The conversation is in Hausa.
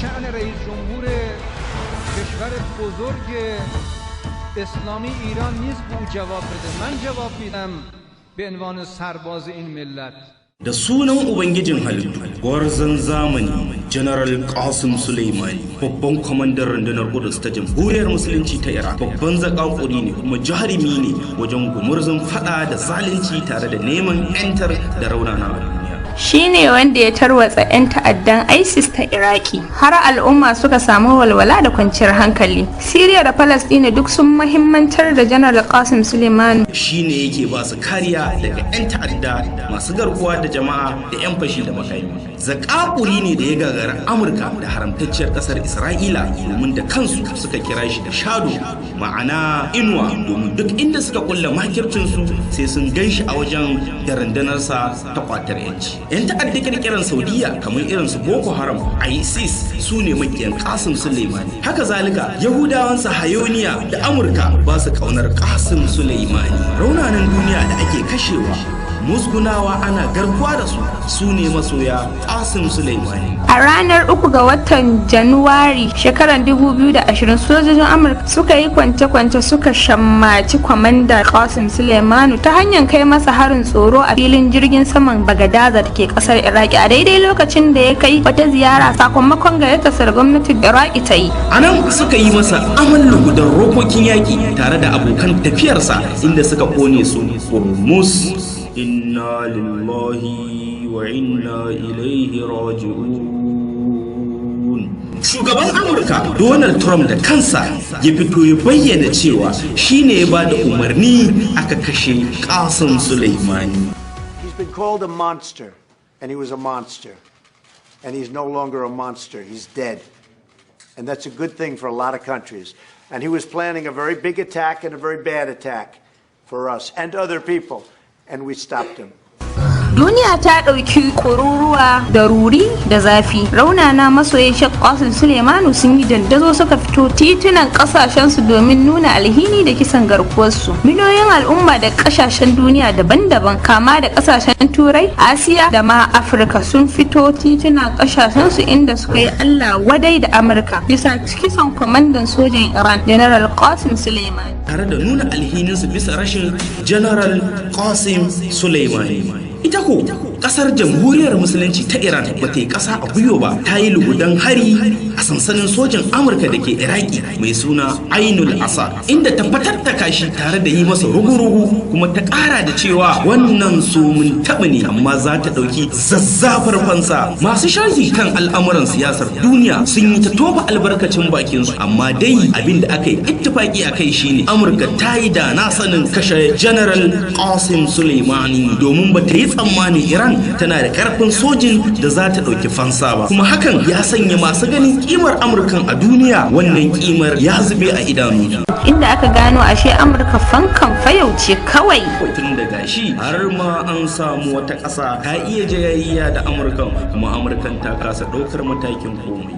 شأن رئیس جمهور کشور بزرگ اسلامی ایران نیست به او جواب بده. من جواب میدم به عنوان سرباز این ملت. Da sunan Ubangijin halittu, gwarzon zamani General Qasim Suleimani, babban kwamandan rundunar Kudus ta Jamhuriyar Musulunci ta Iran, babban zakakuri ne kuma jarumi ne wajen gumurzun fada da zalunci tare da neman 'yantar da raunana a duniya. Shi ne wanda ya tarwatsa 'yan ta'addan ISIS ta Iraki har al'umma suka samu walwala da kwanciyar hankali. Siriya da Palestina duk sun mahimmantar da Janar Qasim Suleimani. Shi ne yake ba su kariya daga 'yan ta'adda masu garkuwa da jama'a da 'yan fashi da makami. Zakakuri ne da ya gagara Amurka da haramtacciyar kasar Isra'ila, domin da kansu suka kira shi da Shadow, ma'ana inuwa, domin duk inda suka kulla makircinsu sai sun gan shi a wajen da rundunarsa ta kwatar 'yanci. 'Yan ta'adda kirkiran Saudiya kamar irin su Boko Haram, ISIS, su ne makiyan Qasim Suleimani. Haka zalika Yahudawan Sahayoniya da Amurka ba su kaunar Qasim Suleimani. Raunanan duniya da ake kashewa, musgunawa, ana garkuwa da su, su ne masoya Qasim Suleimani. A ranar 3 ga watan Januwari shekarar 2020, sojojin Amurka suka yi kwance-kwance suka shammaci kwamanda Qasim Suleimanu ta hanyar kai masa harin tsoro a filin jirgin saman Bagadaza da ke kasar Iraki, a daidai lokacin da ya kai wata ziyara sakamakon gayyatarsa da gwamnatin Iraki ta yi. A nan suka yi masa aman lugudan rokokin yaƙi tare da abokan tafiyarsa, inda suka ƙone su kurmus. Inna lillahi wa inna ilaihi raji'un. Shugaban Amurka Donald Trump da kansa ya fito ya bayyana cewa shine ya ba da umarni aka kashe Qasim Suleimani. He's been called a monster, and he was a monster. And he's no longer a monster. He's dead. And that's a good thing for a lot of countries. And he was planning a very big attack and a very bad attack for us and other people. And we stopped him. Duniya ta ɗauki kururuwa da ruri da zafi. Raunana masoyan Sheikh Qasim Suleimanu sun yi dandazo, suka fito titunan ƙasashensu domin nuna alhini da kisan garkuwarsu. Miliyoyin al'umma da ƙasashen duniya daban-daban, kama da ƙasashen Turai, Asiya da ma Afirka, sun fito titunan ƙasashensu inda suka yi Allah wadai da Amurka bisa kisan kwamandan sojan Iran, General Qasim Suleimani. Tare da nuna alhininsu bisa rashin General Qasim Suleimani. Ita ko kasar Jamhuriyar Musulunci ta Iran ba ta yi kasa a gwiwa ba, ta yi lugudan hari a sansanin sojan Amurka da ke Iraki mai suna Ainul Asad, inda ta fatattaka shi tare da yi masa rugu-rugu, kuma ta kara da cewa wannan somin taɓa ne, amma za ta ɗauki zazzafar fansa. Masu sharhi kan al'amuran siyasar duniya sun yi ta tofa albarkacin bakinsu, amma dai abin da aka yi ittifaki a kai shine Amurka ta yi da na sanin kashe General Qasim Suleimani, domin ba ta yi tsammanin Iran tana da karfin sojin da za ta ɗauki fansa ba. Kuma hakan ya sanya masu ganin kimar Amurkan a duniya, wannan kimar ya zube a idanunsu. Inda aka gano ashe Amurka fankan fayauce kawai. Tun da gashi har ma an samu wata ƙasa ta iya jayayya da Amurkan, kuma Amurkan ta kasa ɗaukar matakin komai.